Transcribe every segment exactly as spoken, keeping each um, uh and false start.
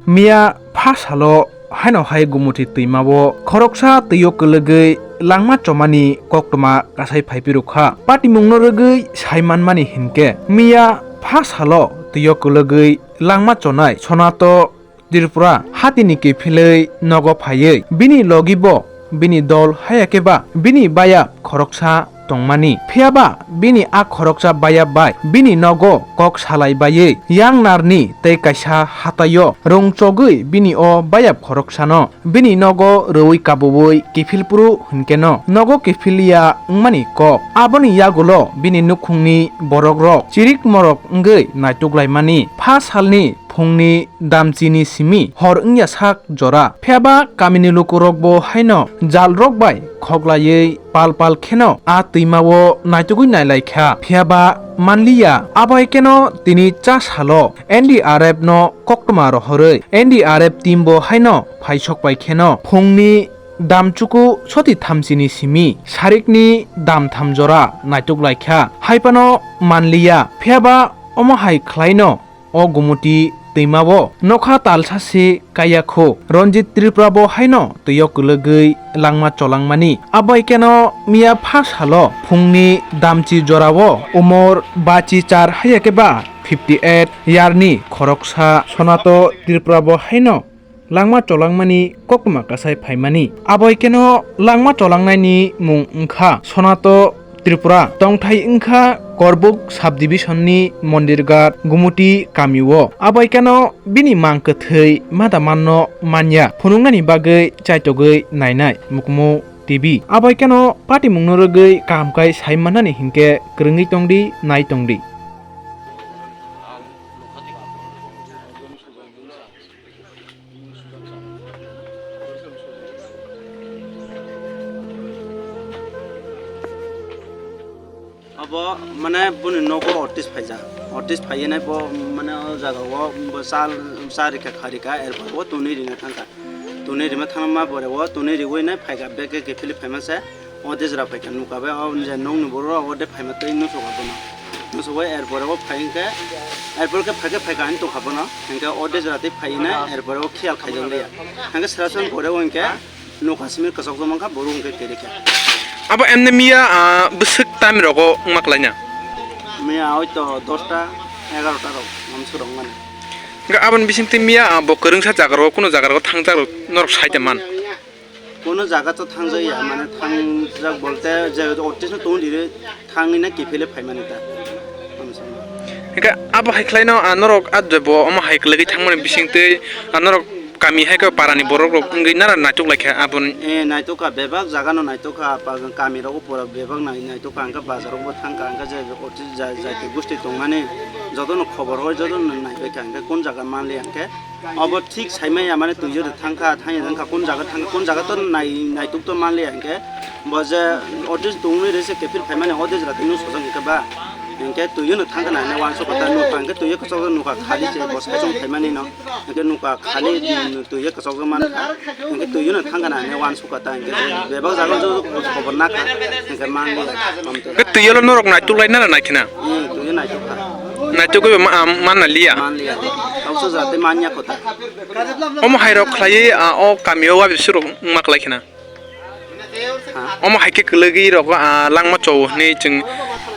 Miya pha salo haino hai Gumuti twimao khoroksa twio kwlwgwi langma chomani koktwma kasai phaiphirukha. Patimungno rwgwi sai manmani hinkhe, miya pha salo twio kwlwgwi langma chonai Sonato Tripura hatini kiphilwi nogo phaiwi bini logibo bini dol hayakhe ba bini bayap khoroksa tongmani. Phiyaba bini a khoroksa bayap bai bini nogo kok salai baiwi yang narni tei kaisa hataio rwngchogwi bini o bayap khoroksano bini nogo rwui kabuui kiphilphuru hinkeno nogo kiphilya wngmani kok. Aboni yagulo bini nukhungni borokrok chirik morok wngwi naituklaimani. Pha salni phungni damchini simi hor wngya sak jora. Phiyaba kamini lukurokbo haino jalrok bai khoklaiwi pal pal kheno a twimao naitugwi nailaikha. Phiyaba manliya, abo hai kheno tini cha salo N D R F no koktwma rohorwi N D R F team bo haino phaisok pai kheno phungni damchuku soti thamchini simi sarikni damtham jora naituklaikha. Haiphano manliya, phiyaba omo hai khlaino o Gumuti twimao nokha talsa se kaiya kho. Ranjit Tripura bo haino twio kwlwgwi langma cholangmani. Abo hai kheno miya pha salo phungni damchi jorao umor bachi char hayakhe ba fifty eight yarni khoroksa Sonato Tripura bo haino langma cholangmani koktwma kasai phaimani. Abo hai kheno langma cholangnaini mung wngkha Sonato Tripura, tongthai wngkha Korbuk subdivision ni Mondirghat Gumuti kamio. Abo hai kheno bini mang kwthwi mada manno manya phunuknani bagwi chaitogwi nainai Mukmu T V. Abo hai kheno patimungno rwgwi kaham khai sai mannani hinkhe kwrwngwi tongdi, nai tongdi. Abo mane boni nogo otis phaijak. Otis phaiwi nai bo mane o jaga o bo chal, cha rikha kha rikha, erpor bo tonwi rina thangkha. Tonwi rima thangma pore o tonwi riwi nai phaikha, bag ke kiphilwi phaima se. O dejra phaikha nukha bai o je nokni borok o de phaima tei nusukha bono. Nusukha erpore o phai hwnkhe erpor khe phaikhe phaikha ani tongkha bono. Hwnkhe o dejra tei phaiwi nai erpore o khiyal khaijak liya. Hwnkhe sera sera pore o hwnkhe nukha simi kwchokjak mankha borok hwnkhe kerikha. Abo emne miya, ah, bwswk time rogo wngma kwlaina? Miya oito dosta egarota rok amswk rok mani. Hwnkhe aboni bisingtwi miya, ah, bo kwrwngsa jaga rogo kuno jaga rogo thangjak rok norok saida man? Kono jaga to thangjaya, mane thangjak bolte je otis no tong dire thangwi na kiphile phaimani ta. Hwnkhe abo hai khlaino, ah, norok ah, je bo omo hai kwlwgwi thangmani bisingtwi, ah, norok kami hai khe parani borok rok wngwi nara naituk laikha aboni. Eh, naituk kha, bebak jaga no naituk kha, pa-, kami rogo pura bebak nai-, naituk kha, hwnkhe bazar rogo thang kha, hwnkhe je otis ja-, jati gusti tongmani jotono khobor o, jotono naibai kha, hwnkhe kon jaga manliya hwnkhe. Obo thik saimaya, mane twi jora thangkha, thangya thangkha, kun jaga thangkha, kun jaga to nai-, naituk to manliya hwnkhe, bo je otis tongwi rese kephil phaimani, o dejra twi nung sojak hwnkhe ba, hwnkhe twi no thangkha na, hwnwi uansuk kha ta nukha, hwnkhe twi kwchak nukha khali se bo saichung phaimani no, hwnkhe nukha khali twi kwchak mankha, hwnkhe twi no thangkha na, hwnwi uansuk kha ta, hwnkhe bebak jaga o khobor nakha, hwnkhe manliya, amte. Hwnkhe twi yolo norok naituk lai nara naikhe na? Hmm, twi naituk kha. Naitugwi bo ma-, ah, manna liya. Manliya. Tausa jate manya kota. Omo hai rok khlaiwi, ah, o kamio wabi suk rok wngma kwlai khna. Ha? Omo hai khe kwlwgwi rok, ah, langma chowo hwnwi chwng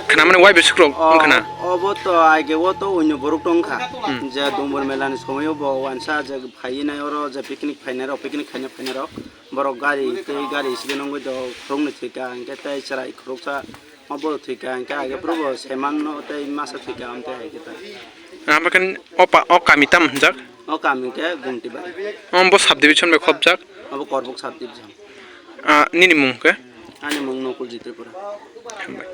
khnamani wabi suk rok wng khna. O, obo to age o to onyo borok tong kha. Hmm. Je Dumbur Mela ni somoio bo wansa je phaiwi nai oro je picnic phainai rok, picnic khaina phainai rok. Borok gari tei gari side nungwi do khoroknwi thwikha, hwnkhe tei chwrai khoroksa. Obo thwikha hwnkhe age phuru bo semanno tei masa thwikha amtwi hai khe ta. Abo khe o pa-, o kami tamo hwnjak? O kami khe Gumti bai. Obo subdivision bai khopjak? Obo Korbuk subdivision. Ah, nini mung khe? Ani mung Nokulji Tripura. Hambai.